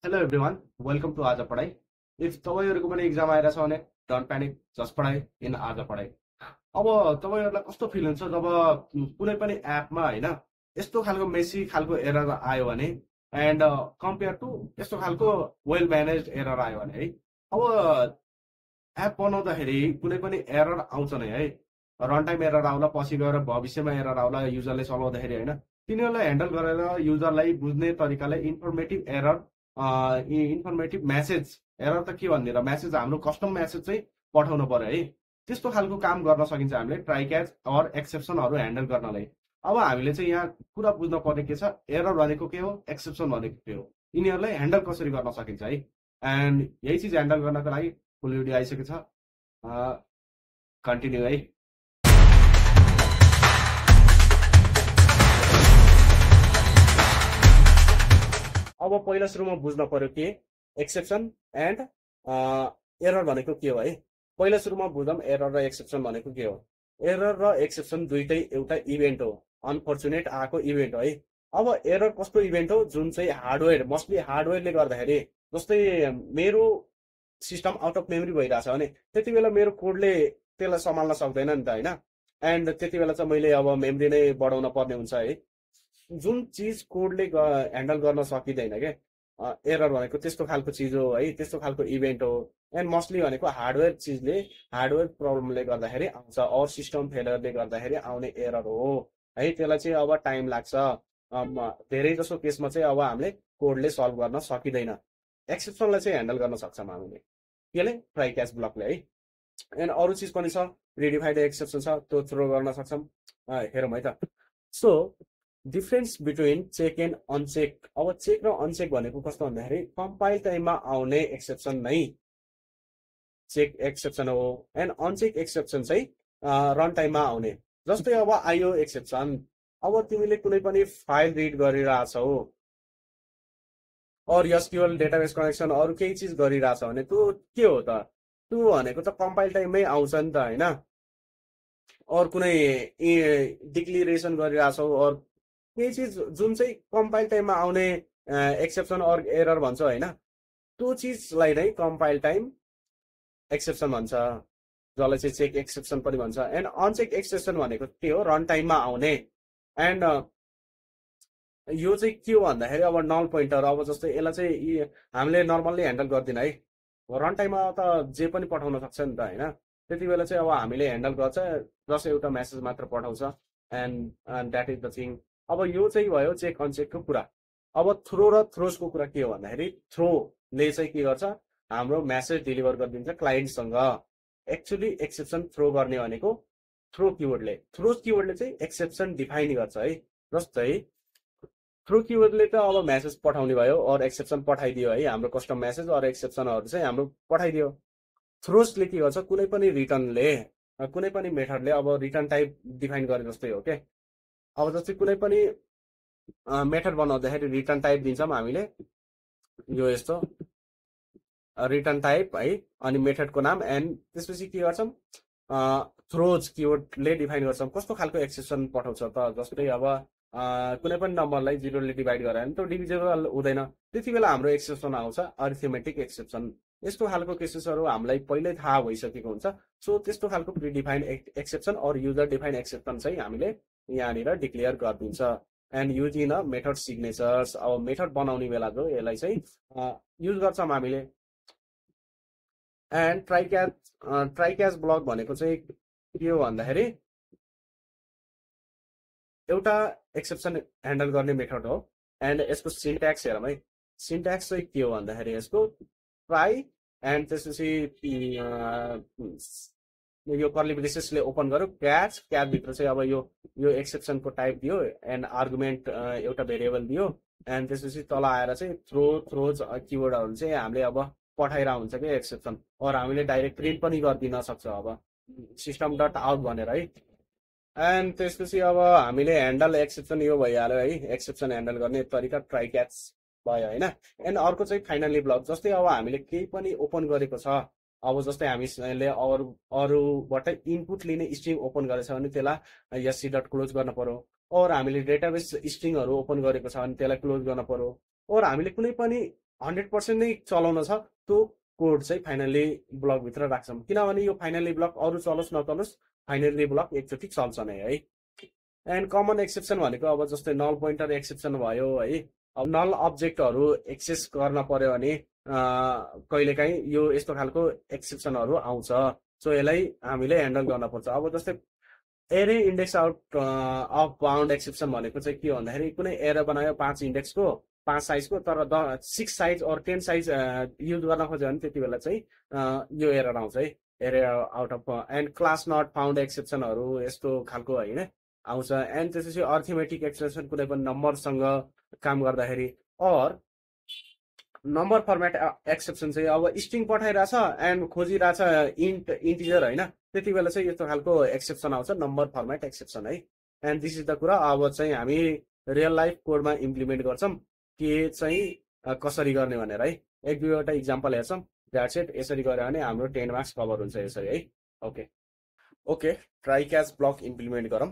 Hello everyone, welcome to आज पढाइ। If तपाईँहरूको पनि इक्जाम आइरहेछ भने डोन्ट प्यानिक, जस्ट पढाइ इन आज पढाइ। अब तपाईँहरूलाई कस्तो फिल हुन्छ जब कुनै पनि एपमा होइन यस्तो खालको मेसी खालको एरर आयो भने एन्ड कम्पेयर टु यस्तो खालको वेल म्यानेज एरर आयो भने है। अब एप बनाउँदाखेरि कुनै पनि एरर आउँछ नै है, रन टाइम एरर आउला, पछि गएर भविष्यमा एरर आउला युजरले चलाउँदाखेरि होइन। तिनीहरूलाई ह्यान्डल गरेर युजरलाई बुझ्ने तरिकाले informative error, informative message, error त के भन्ने र म्यासेज, हाम्रो कस्टम म्यासेज चाहिँ पठाउनु पर्यो है। त्यस्तो खालको काम गर्न सकिन्छ हामीले ट्राई क्याच अर एक्सेप्सनहरू ह्यान्डल गर्नलाई। अब हामीले चाहिँ यहाँ कुरा बुझ्न पर्ने के छ, एरर भनेको के हो, एक्सेप्सन भनेको के हो, यिनीहरूलाई ह्यान्डल कसरी गर्न सकिन्छ है। एन्ड यही चिज ह्यान्डल गर्नको लागि फुल भिडियो आइसकेको छ, कन्टिन्यू है। अब पहिला सुरुमा बुझ्न पर्यो के एक्सेप्सन एन्ड एरर भनेको के हो है। पहिला सुरुमा बुझौँ एरर र एक्सेप्सन भनेको के हो। एरर र एक्सेप्सन दुइटै एउटा इभेन्ट हो, अनफर्चुनेट आएको इभेन्ट हो है। अब एरर कस्तो इभेन्ट हो, जुन चाहिँ हार्डवेयर, मोस्टली हार्डवेयरले गर्दाखेरि, जस्तै मेरो सिस्टम आउट अफ मेमोरी भइरहेछ भने त्यति बेला मेरो कोडले त्यसलाई सम्हाल्न सक्दैन नि त होइन। एन्ड त्यति बेला चाहिँ मैले अब मेमोरी नै बढाउन पर्ने हुन्छ है। जुन चिज कोडले ह्यान्डल गर्न सकिँदैन क्या, एरर भनेको त्यस्तो खालको चिज हो है, त्यस्तो खालको इभेन्ट हो। एन्ड मोस्टली भनेको हार्डवेयर चिजले, हार्डवेयर प्रब्लमले गर्दाखेरि आउँछ, अर सिस्टम फेलरले गर्दाखेरि आउने एरर हो है। त्यसलाई चाहिँ अब टाइम लाग्छ, धेरै जसो केसमा चाहिँ अब हामीले कोडले सल्भ गर्न सकिँदैन। एक्सेप्सनलाई चाहिँ ह्यान्डल गर्न सक्छौँ हामीले केले, ट्राई क्याच ब्लकले है। एन्ड अरू चिज पनि छ, प्रिडिफाइड एक्सेप्सन छ, त्यो थ्रो गर्न सक्छौँ। हेरौँ है त। So difference between check and uncheck. अब चेक र अनचेक भनेको कस्तो भन्दाखेरि कम्पाइल टाइममा आउने एक्सेप्सन नै चेक एक्सेप्सन हो, एन्ड अनचेक एक्सेप्सन चाहिँ रन टाइममा आउने। जस्तै अब आइयो एक्सेप्सन, अब तिमीले कुनै पनि फाइल रिड गरिरहेछौ और एसक्यूएल डेटाबेस कनेक्सन अरू केही चिज गरिरहेछ भने त्यो के हो त, त्यो भनेको त कम्पाइल टाइममै आउँछ नि त होइन। अरू कुनै डिक्लेरेसन गरिरहेछौ और केही चिज जुन चाहिँ कम्पाइल टाइममा आउने एक्सेप्सन अर एरर भन्छ होइन, त्यो चिजलाई नै कम्पाइल टाइम एक्सेप्सन भन्छ, जसलाई चाहिँ चेक एक्सेप्सन पनि भन्छ। एन्ड अनचेक एक्सेप्सन भनेको के हो, रन टाइममा आउने। एन्ड यो चाहिँ के हो भन्दाखेरि अब नल पोइन्टर, अब जस्तै यसलाई चाहिँ हामीले नर्मल्ली ह्यान्डल गर्दैन है। रन टाइममा त जे पनि पठाउन सक्छ नि त होइन। त्यति बेला चाहिँ अब हामीले ह्यान्डल गर्छ, जस्ट एउटा मेसेज मात्र पठाउँछ। And that is the thing. अब यो चाहिँ भयो चेक अनचेकको कुरा। अब थ्रो र थ्रोजको कुरा के हो भन्दाखेरि, थ्रोले चाहिँ के गर्छ, हाम्रो मेसेज डेलिभर गरिदिन्छ क्लाइन्टसँग। एक्चुली एक्सेप्सन थ्रो गर्ने भनेको थ्रो किवर्डले, थ्रोज किवर्डले चाहिँ एक्सेप्सन डिफाइन गर्छ है। जस्तै थ्रो किवर्डले त अब मेसेज पठाउने भयो और एक्सेप्सन पठाइदियो है, हाम्रो कस्टम मेसेज और एक्सेप्सनहरू चाहिँ हाम्रो पठाइदियो। थ्रोजले के गर्छ, कुनै पनि रिटर्नले, कुनै पनि मेथडले अब रिटर्न टाइप डिफाइन गरे जस्तै हो क्या। अब जस्तै कुनै पनि मेथड बनाउँदाखेरि रिटर्न टाइप दिन्छौँ हामीले, यो यस्तो रिटर्न टाइप है, अनि मेथडको नाम। एन्ड त्यसपछि के गर्छौँ, थ्रोज किवर्डले डिफाइन गर्छौँ कस्तो खालको एक्सेप्सन पठाउँछ त। जस्तै अब कुनै पनि नम्बरलाई जिरोले डिभाइड गरायो भने त्यो डिभिजेबल हुँदैन, त्यति बेला हाम्रो एक्सेप्सन आउँछ अरिथमेटिक एक्सेप्सन। यस्तो खालको केसेसहरू हामीलाई पहिल्यै थाहा भइसकेको हुन्छ। सो त्यस्तो खालको प्रिडिफाइन्ड एक्सेप्सन और युजर डिफाइन्ड एक्सेप्सन चाहिँ हामीले यहाँनिर डिक्लेयर गरिदिन्छ। And using a method signatures, अब मेथड बनाउने बेला जो यसलाई चाहिँ युज गर्छौँ हामीले। एन्ड ट्राई क्याच ब्लक भनेको चाहिँ के हो भन्दाखेरि एउटा एक्सेप्सन ह्यान्डल गर्ने मेथड हो। एन्ड यसको सिन्ट्याक्स हेरौँ है। सिन्ट्याक्स चाहिँ के हो भन्दाखेरि यसको ट्राई एन्ड त्यसपछि यो कर्ली ब्रेसेसले ओपन गर्यो, क्याच, क्याचभित्र चाहिँ अब यो एक्सेप्सनको टाइप दियो एन्ड आर्गुमेन्ट एउटा भेरिएबल दियो। एन्ड त्यसपछि तल आएर चाहिँ थ्रोज किवर्डहरू चाहिँ हामीले अब पठाइरहेको हुन्छ कि एक्सेप्सन, और हामीले डाइरेक्ट प्रिन्ट पनि गरिदिन सक्छ अब सिस्टम डट आउट भनेर है। एन्ड त्यसपछि अब हामीले ह्यान्डल एक्सेप्सन यो भइहाल्यो है, एक्सेप्सन ह्यान्डल गर्ने तरिका ट्राई क्याच भयो होइन। एन्ड अर्को चाहिँ फाइनली ब्लक। जस्तै अब हामीले केही पनि ओपन गरेको छ, अब जस्तै हामीले अरूबाट इनपुट लिने स्ट्रिङ ओपन गरेको छ भने त्यसलाई एससी डट क्लोज गर्न पर्यो, और हामीले डेटाबेस स्ट्रिङहरू ओपन गरेको छ भने त्यसलाई क्लोज गर्न पर्यो, और हामीले कुनै पनि 100% नै चलाउन छ त्यो कोड चाहिँ फाइनली ब्लकभित्र राख्छौँ, किनभने यो फाइनली ब्लक अरू चलोस् नचलोस् फाइनली ब्लक एकचोटि चल्छ नै है। एन्ड कमन एक्सेप्सन भनेको अब जस्तै नल पोइन्टर एक्सेप्सन भयो है। अब नल अब्जेक्टहरू एक्सेस गर्न पर्यो भने कहिलेकाहीँ यो यस्तो खालको एक्सेप्सनहरू आउँछ। सो यसलाई हामीले ह्यान्डल गर्न पर्छ। अब जस्तै एरे index out of bound exception भनेको चाहिँ के भन्दाखेरि कुनै एरे बनायो 5 इन्डेक्सको 5 साइजको, तर 6 साइज अर 10 साइज युज गर्न खोज्यो भने त्यति बेला चाहिँ यो एरर आउँछ है, array out of. And class not found एक्सेप्सनहरू यस्तो खालको होइन आउँछ। एन्ड त्यसपछि अर्थमेटिक एक्सप्रेसन कुनै पनि नम्बरसँग काम गर्दाखेरि, अर नम्बर फर्मेट एक्सेप्सन चाहिँ अब स्ट्रिङ पठाइरहेछ एन्ड खोजिरहेछ इन्टिजर होइन, त्यति बेला चाहिँ यस्तो खालको एक्सेप्सन आउँछ, नम्बर फर्मेट एक्सेप्सन है। एन्ड दिस इज द कुरा। अब चाहिँ हामी रियल लाइफ कोडमा इम्प्लिमेन्ट गर्छौँ के चाहिँ कसरी गर्ने भनेर है। एक दुईवटा इक्जाम्पल हेर्छौँ, द्याट्स इट। यसरी गऱ्यो भने हाम्रो 10 मार्क्स कभर हुन्छ यसरी है। Okay try catch block implement गरौँ।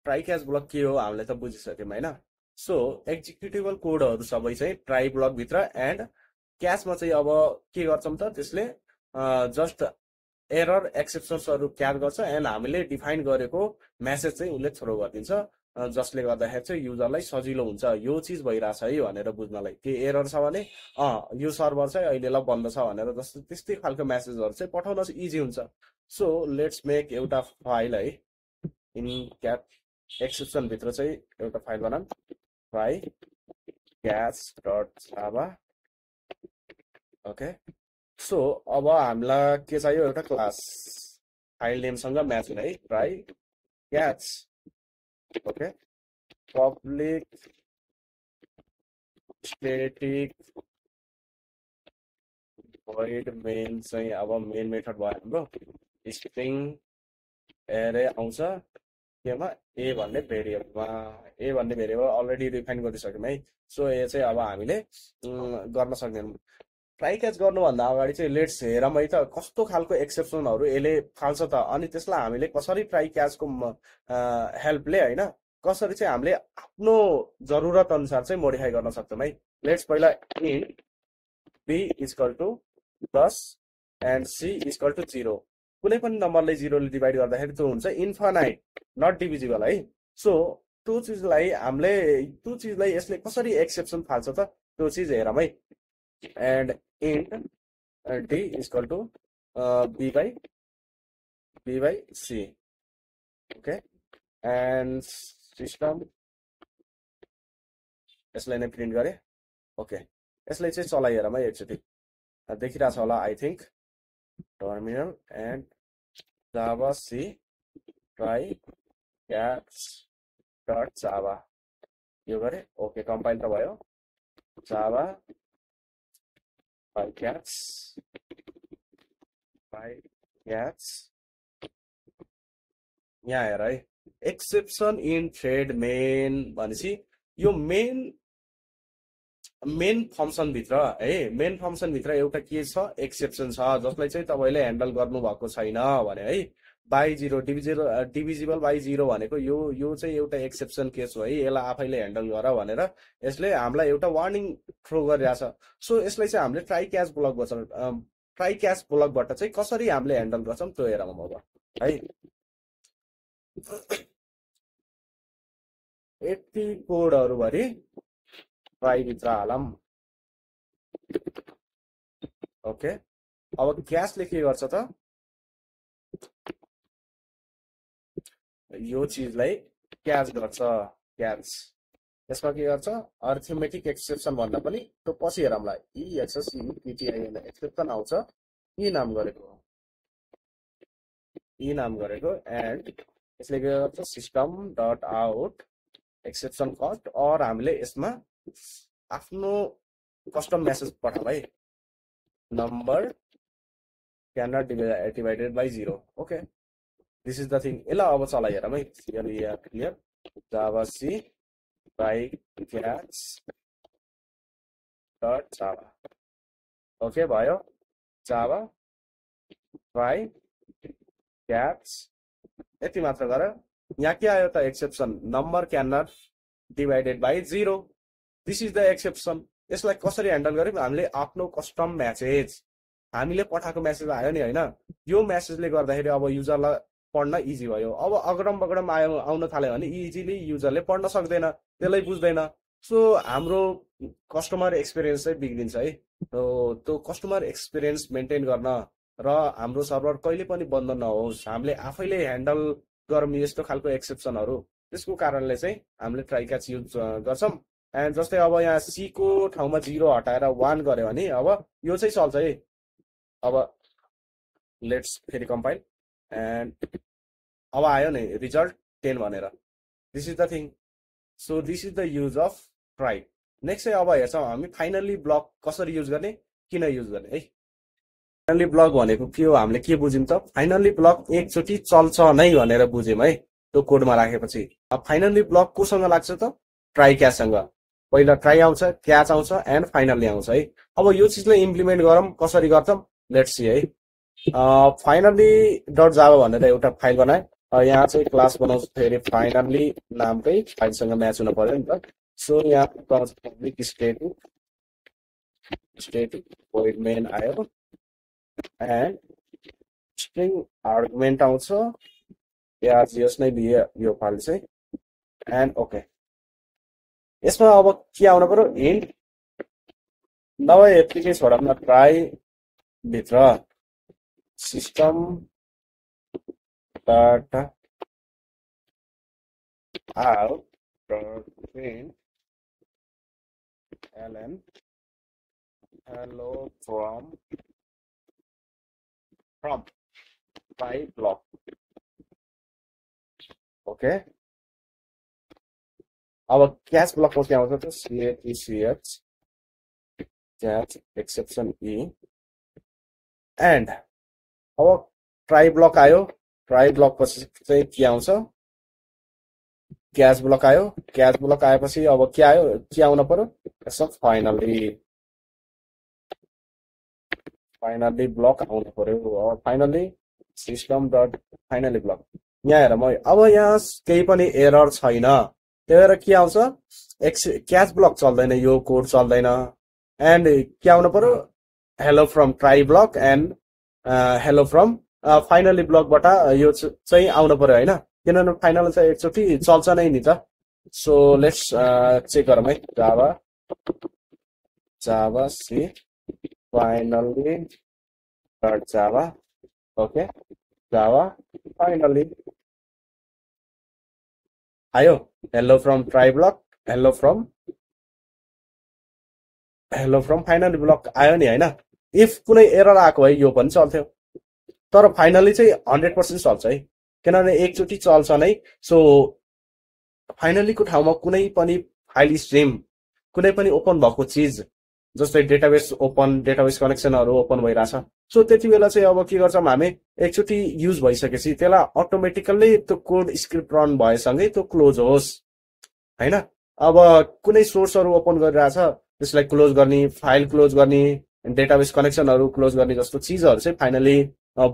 ट्राई क्याच ब्लक के हो हामीले त बुझिसक्यौँ होइन। सो एक्जिक्युटेबल कोडहरू सबै चाहिँ ट्राई ब्लकभित्र, एन्ड क्याचमा चाहिँ अब के गर्छौँ त त्यसले जस्ट एरर एक्सेप्सन्सहरू क्याच गर्छ एन्ड हामीले डिफाइन गरेको मेसेज चाहिँ उसले थ्रो गरिदिन्छ, जसले गर्दाखेरि चाहिँ युजरलाई सजिलो हुन्छ यो चिज भइरहेछ है भनेर बुझ्नलाई। के एरर छ भने यो सर्भर चाहिँ अहिले ल बन्द छ भनेर जस्तो त्यस्तै खालको मेसेजहरू चाहिँ पठाउन इजी हुन्छ। सो लेट्स मेक एउटा फाइल है, इन क्याच एक्सेप्सन भित्र चाहिँ एउटा फाइल बनाऊँ, try catch dot Java. Okay so अब हामीलाई के चाहियो, एउटा क्लास फाइल नेमसँग म्याच हुने है, try catch. Okay public static void main चाहिँ अब मेन मेथड भयो हाम्रो। स्ट्रिङ एरे आउँछ केमा, ए भन्ने भेरिएबलमा। ए भन्ने भेरिएबल अलरेडी डिफाइन गरिसक्यौँ है। सो यो चाहिँ अब हामीले गर्न सक्दैनौँ। ट्राई क्याच गर्नुभन्दा अगाडि चाहिँ लेट्स हेरौँ है त कस्तो खालको एक्सेप्सनहरू यसले फाल्छ त, अनि त्यसलाई हामीले कसरी ट्राई क्याचको हेल्पले होइन कसरी चाहिँ हामीले आफ्नो जरुरत अनुसार चाहिँ मोडिफाई गर्न सक्छौँ है। लेट्स पहिला int B equal to 10 and C equal to 0। कुनै पनि नम्बरलाई 0 ले डिभाइड गर्दाखेरि त्यो हुन्छ इन्फानाइट, नट डिभिजिबल है। सो त्यो चिजलाई हामीले त्यो चिजलाई यसले कसरी एक्सेप्सन फाल्छ त त्यो चिज हेरौँ है। And int D equal to B by C. Okay and system यसलाई नै प्रिन्ट गरे। ओके यसलाई चाहिँ चलाइ हेरौँ है एकचोटि, देखिरहेछ होला I think. Terminal and javac try catch dot Java यो गरे। ओके कम्पाइल त भयो। जावा ट्राई क्याच यहाँ हेर है, एक्सेप्सन इन थ्रेड मेन भनेपछि यो मेन फङ्सनभित्र है, मेन फङ्सनभित्र एउटा के छ एक्सेप्सन छ जसलाई चाहिँ तपाईँले ह्यान्डल गर्नुभएको छैन भने है। बाई 0 डिभिजिबल बाई 0 भनेको यो चाहिँ एउटा एक्सेप्सन केस हो है, यसलाई आफैले ह्यान्डल गर भनेर यसले हामीलाई एउटा वार्निङ थ्रो गरिरहेछ। सो यसलाई चाहिँ हामीले ट्राई क्याच ब्लक गर्छौँ। ट्राई क्याच ब्लकबाट चाहिँ कसरी हामीले ह्यान्डल गर्छौँ त्यो हेरौँ अब है। यति कोडहरूभरि ट्राईभित्र हालौँ। ओके अब क्याचले के गर्छ त, यो चिजलाई क्याच गर्छ। क्याच यसमा के गर्छ, अर्थमेटिक एक्सेप्सन भन्दा पनि त्यो पछि हेरौँला। इएक्सएसइपिटिआइएन एक्सेप्सन आउँछ ई नाम गरेको एन्ड यसले के गर्छ system dot out exception caught, और हामीले यसमा आफ्नो कस्टम मेसेज पठाऊ है, number can not divided by 0। Okay this is the thing. यसलाई अब चलाइ हेरौँ है, clear javac try catch dot Java. Okay भयो, जावा ट्राई क्याच यति मात्र गर। यहाँ के आयो त exception, number can not divided by 0। This is the exception. यसलाई कसरी ह्यान्डल गर्यौँ हामीले आफ्नो कस्टम म्यासेज हामीले पठाएको म्यासेज आयो नि होइन यो म्यासेजले गर्दाखेरि अब युजरलाई पढ्न इजी भयो अब अगडम बगडम आउन थाल्यो भने इजिली युजरले पढ्न सक्दैन त्यसलाई बुझ्दैन सो हाम्रो कस्टमर एक्सपिरियन्स चाहिँ बिग्रिन्छ है त्यो कस्टमर एक्सपिरियन्स मेन्टेन गर्न र हाम्रो सर्भर कहिले पनि बन्द नहोस् हामीले आफैले ह्यान्डल गरौँ यस्तो खालको एक्सेप्सनहरू त्यसको कारणले चाहिँ हामीले ट्राई क्याच युज गर्छौँ एन्ड जस्तै अब यहाँ सी को ठाउँमा 0 हटाएर 1 गर्यो भने अब यो चाहिँ चल्छ है अब लेट्स फेरि कम्पाइल एन्ड अब आयो नि रिजल्ट 10 भनेर this is the thing so this is the use of try next चाहिँ अब हेर्छौँ हामी फाइनल्ली ब्लक कसरी युज गर्ने किन युज गर्ने है फाइनल्ली ब्लक भनेको के हो हामीले के बुझ्यौँ त फाइनल्ली ब्लक एकचोटि चल्छ नै भनेर बुझ्यौँ है त्यो कोडमा राखेपछि अब फाइनल्ली ब्लक कोसँग लाग्छ त ट्राई क्याचसँग पहिला ट्राई आउँछ क्याच आउँछ एन्ड फाइनल्ली आउँछ है अब यो चिजलाई इम्प्लिमेन्ट गरौँ कसरी गर्छौँ लेट्स सी है फाइनल्ली डट जाभा भनेर एउटा फाइल बनाए यहाँ चाहिँ क्लास बनाउँछु फेरि फाइनल्ली नामकै फाइलसँग म्याच हुन पर्यो नि त सो यहाँ पब्लिक स्टेटिक void main आयो एन्ड स्ट्रिङ आर्गुमेन्ट आउँछ ARGS नै लिए यो फाइल चाहिँ एन्ड ओके यसमा अब के आउनु पर्यो हिन्ट नभए यत्तिकै छोडौँ न ट्राई भित्र system dot out dot print ln hello from try block okay अब क्याच ब्लकमा के आउँछ त CATCH catch exception E and अब ट्राई ब्लक आयो ट्राई ब्लक पछि चाहिँ के आउँछ क्याच ब्लक आयो क्याच ब्लक आएपछि अब के आयो के आउन पर्यो यसो फाइनल्ली ब्लक आउनु पर्यो finally system dot finally block यहाँ हेर म अब यहाँ केही पनि एरर छैन त्यही भएर के आउँछ क्याच ब्लक चल्दैन यो कोड चल्दैन एन्ड के आउनु पर्यो hello from try block and hello from finally ब्लकबाट यो चाहिँ आउनु पर्यो होइन किनभने फाइनल चाहिँ एकचोटि चल्छ नै नि त सो लेट्स चेक गरौँ है javac finally dot Java okay Java finally आयो hello from try block hello from finally block आयो नि होइन इफ कुनै एरर आएको है यो पनि चल्थ्यो तर फाइनल्ली चाहिँ 100% चल्छ है किनभने एकचोटि चल्छ नै सो फाइनल्लीको ठाउँमा कुनै पनि फाइल स्ट्रिम कुनै पनि ओपन भएको चिज जस्तै डेटाबेस कनेक्सनहरू ओपन भइरहेछ सो त्यति बेला चाहिँ अब के गर्छौँ हामी एकचोटि युज भइसकेपछि त्यसलाई अटोमेटिकल्ली त्यो कोड स्क्रिप्ट रन भएसँगै त्यो क्लोज होस् होइन अब कुनै सोर्सहरू ओपन गरिरहेछ त्यसलाई क्लोज गर्ने फाइल क्लोज गर्ने डेटाबेस कनेक्सनहरू क्लोज गर्ने जस्तो चिजहरू चाहिँ फाइनली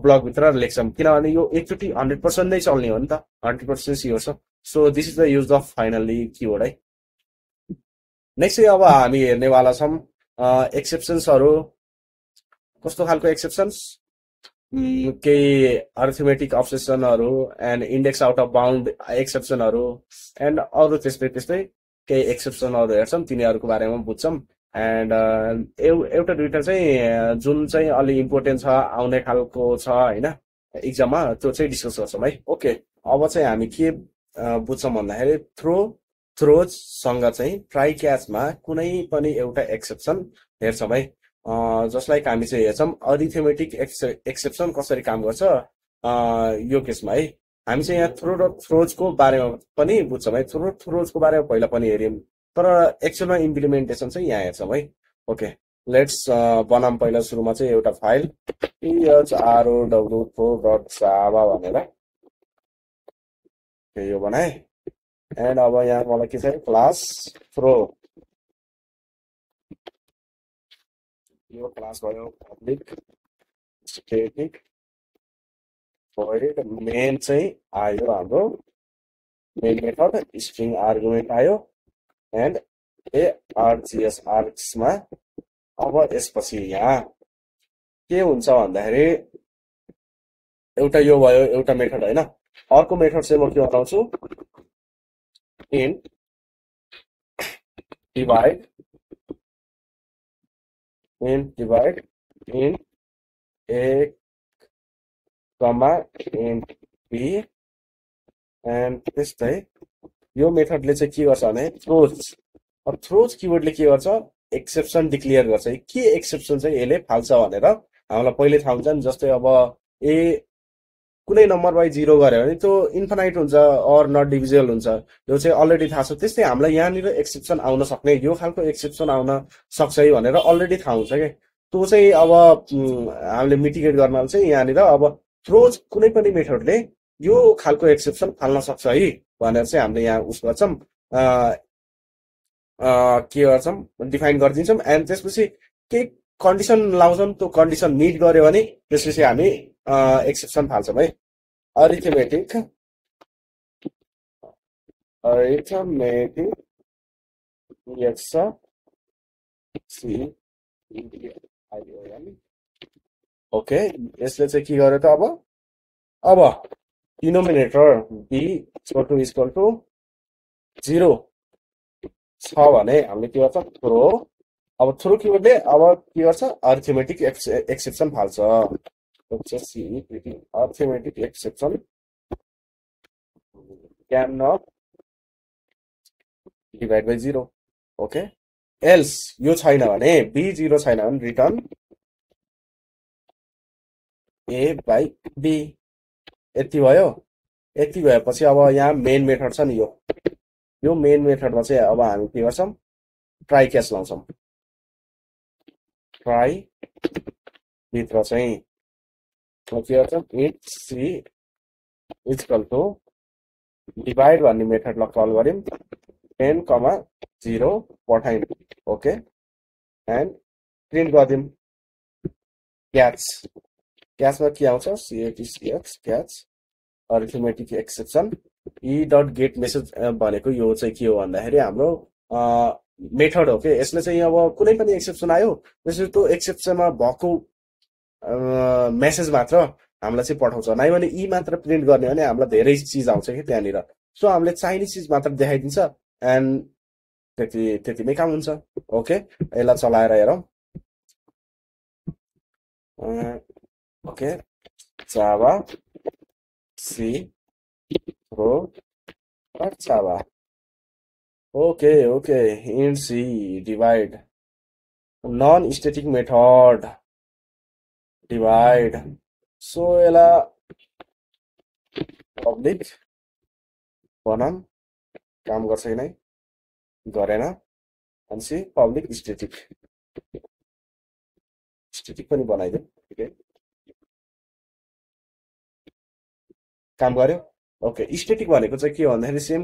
ब्लकभित्र लेख्छौँ किनभने यो एकचोटि 100% नै चल्ने हो नि त 100% सियोर छ so this is the use of finally keyword है नेक्स्ट चाहिँ अब हामी हेर्नेवाला छौँ एक्सेप्सन्सहरू कस्तो खालको एक्सेप्सन्स केही अर्थमेटिक अब्सेसनहरू and index out of bound एक्सेप्सनहरू एन्ड अरू त्यस्तै केही एक्सेप्सनहरू हेर्छौँ तिनीहरूको बारेमा बुझ्छौँ एन्ड एउटा दुइटा चाहिँ जुन चाहिँ अलि इम्पोर्टेन्ट छ आउने खालको छ होइन इक्जाममा त्यो चाहिँ डिस्कस गर्छौँ है ओके अब चाहिँ हामी के बुझ्छौँ भन्दाखेरि थ्रोजसँग चाहिँ ट्राई क्याचमा कुनै पनि एउटा एक्सेप्सन हेर्छौँ है जसलाई हामी चाहिँ हेर्छौँ अरिथमेटिक एक्सेप्सन कसरी काम गर्छ यो केसमा है हामी चाहिँ यहाँ थ्रोजको बारेमा पनि बुझ्छौँ है थ्रोजको बारेमा पहिला पनि हेऱ्यौँ तर एक्चुअलमा इम्प्लिमेन्टेसन चाहिँ यहाँ हेर्छौँ है ओके लेट्स बनाऊँ पहिला सुरुमा चाहिँ एउटा फाइल PHROW4.java भनेर यो बनाएँ एन्ड अब यहाँ मलाई के छ क्लास थ्रो यो क्लास भयो पब्लिक स्टेटिक void मेन चाहिँ आयो हाम्रो मेन मेथड स्ट्रिङ आर्गुमेन्ट आयो एन्ड ए आरजिएस आर्क्समा अब यसपछि यहाँ के हुन्छ भन्दाखेरि एउटा यो भयो एउटा मेथड होइन। अर्को मेथड चाहिँ म के बनाउँछु, int divide int a comma int b and त्यस्तै यो मेथडले चाहिँ के गर्छ भने थ्रोज। अब थ्रोज किवर्डले के गर्छ, एक्सेप्सन डिक्लेयर गर्छ। के एक्सेप्सन चाहिँ यसले फाल्छ भनेर हामीलाई पहिले थाहा हुन्छ नि। जस्तै अब ए कुनै नम्बर बाई 0 गऱ्यो भने त्यो इन्फाइनाइट हुन्छ अर नट डिभिजिबल हुन्छ, यो चाहिँ अलरेडी थाहा छ। त्यस्तै हामीलाई यहाँनिर एक्सेप्सन आउन सक्ने, यो खालको एक्सेप्सन आउन सक्छ है भनेर अलरेडी थाहा हुन्छ क्या। त्यो चाहिँ अब हामीले मिटिगेट गर्न चाहिँ यहाँनिर अब थ्रोज कुनै पनि मेथडले यो खालको एक्सेप्सन फाल्न सक्छ है भनेर चाहिँ हामीले यहाँ उस गर्छौँ, के गर्छौँ, डिफाइन गरिदिन्छौँ। एन्ड त्यसपछि केही कन्डिसन लाउँछौँ, त्यो कन्डिसन मिट गर्यो भने त्यसपछि हामी एक्सेप्सन फाल्छौँ है। अरिथमेटिक ओके, यसले चाहिँ के गर्यो त अब डिनोमिनेटर बी इक्वल टु 0 छ भने हामीले के गर्छ, थ्रो। अब थ्रो किवर्डले अब के गर्छ, अरिथमेटिक एक्सेप्सन फाल्छ। Arithmetic exception can not divide by 0। Okay, else यो छैन भने, बी 0 छैन भने रिटर्न ए बाई बी। यति भयो। यति भएपछि अब यहाँ मेन मेथड छ नि, यो मेन मेथडमा चाहिँ अब हामी के गर्छौँ, ट्राई क्याच लाउँछौँ। ट्राई भित्र चाहिँ के गर्छौँ, int c equal to divide भन्ने मेथडलाई कल गऱ्यौँ, 10,0 पठायौँ। ओके, एन्ड प्रिन्ट गरिदिउँ क्याचमा के आउँछ, CATCH क्याच अरिथमेटिक एक्सेप्सन ई डट गेट मेसेज भनेको यो चाहिँ के हो भन्दाखेरि हाम्रो मेथड हो कि यसले चाहिँ अब कुनै पनि एक्सेप्सन आयो त्यसले त्यो एक्सेप्सनमा भएको मेसेज मात्र हामीलाई चाहिँ पठाउँछ। नै भने ई मात्र प्रिन्ट गर्ने भने हामीलाई धेरै चिज आउँछ कि त्यहाँनिर। सो हामीले चाहिने चिज मात्र देखाइदिन्छ एन्ड त्यतिमै काम हुन्छ। ओके, यसलाई चलाएर हेरौँ। Okay, javac throw Java. Okay in c divide non static method divide. So यसलाई पब्लिक बनाम काम गर्छ कि नै गरेन, अनि पब्लिक स्टेटिक पनि बनाइदिउँ। ठिकै काम गर्यो। ओके, स्टेटिक भनेको चाहिँ के हो भन्दाखेरि सेम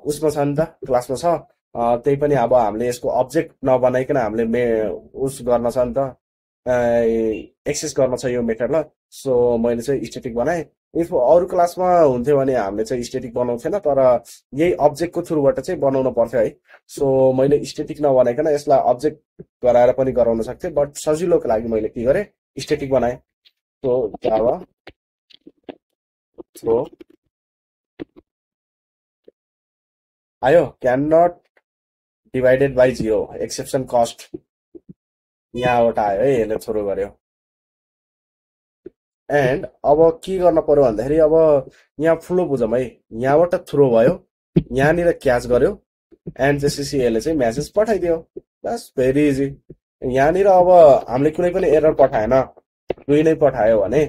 उसमा छ नि त, क्लासमा छ। त्यही पनि अब हामीले यसको अब्जेक्ट नबनाइकन हामीले उस गर्न छ नि त, एक्सेस गर्न छ यो मेथडलाई। सो मैले चाहिँ स्टेटिक बनाएँ। इफ अरू क्लासमा हुन्थ्यो भने हामीले चाहिँ स्टेटिक बनाउँथेन, तर यही अब्जेक्टको थ्रुबाट चाहिँ बनाउनु पर्थ्यो है। सो मैले स्टेटिक नबनाइकन यसलाई अब्जेक्ट गराएर पनि गराउन सक्थेँ, बट सजिलोको लागि मैले के गरेँ, स्टेटिक बनाएँ। सो जावा थ्रो आयो, can not divided by 0 exception caught यहाँबाट आयो है, यसले थ्रो गर्यो। एन्ड अब के गर्न पर्यो भन्दाखेरि अब यहाँ फ्लो बुझौँ है, यहाँबाट थ्रो भयो, यहाँनिर क्याच गर्यो, एन्ड त्यसपछि यसले चाहिँ मेसेज पठाइदियो। बस भेरी इजी। यहाँनिर अब हामीले कुनै पनि एरर पठाएन, 2 नै पठायो भने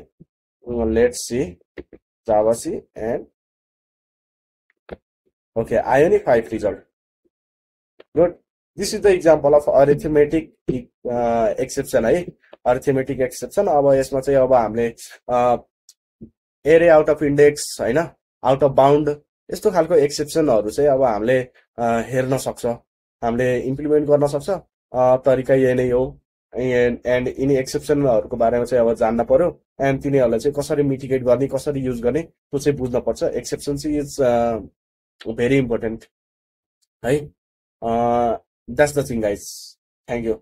let's see javac and okay आयो नि 5 result. Good, this is the example of arithmetic exception है, अरिथमेटिक एक्सेप्सन। अब यसमा चाहिँ अब हामीले एरे आउट अफ इन्डेक्स होइन, आउट अफ बााउन्ड, यस्तो खालको एक्सेप्सनहरू चाहिँ अब हामीले हेर्न सक्छ, हामीले इम्प्लिमेन्ट गर्न सक्छ। तरिका यही नै हो। एन्ड यिनी एक्सेप्सनहरूको बारेमा चाहिँ अब जान्न पर्यो, एन्ड तिनीहरूलाई चाहिँ कसरी मिटिगेट गर्ने, कसरी युज गर्ने, त्यो चाहिँ बुझ्न पर्छ। एक्सेप्सन चाहिँ इज भेरी इम्पोर्टेन्ट है। That's the thing guys thank you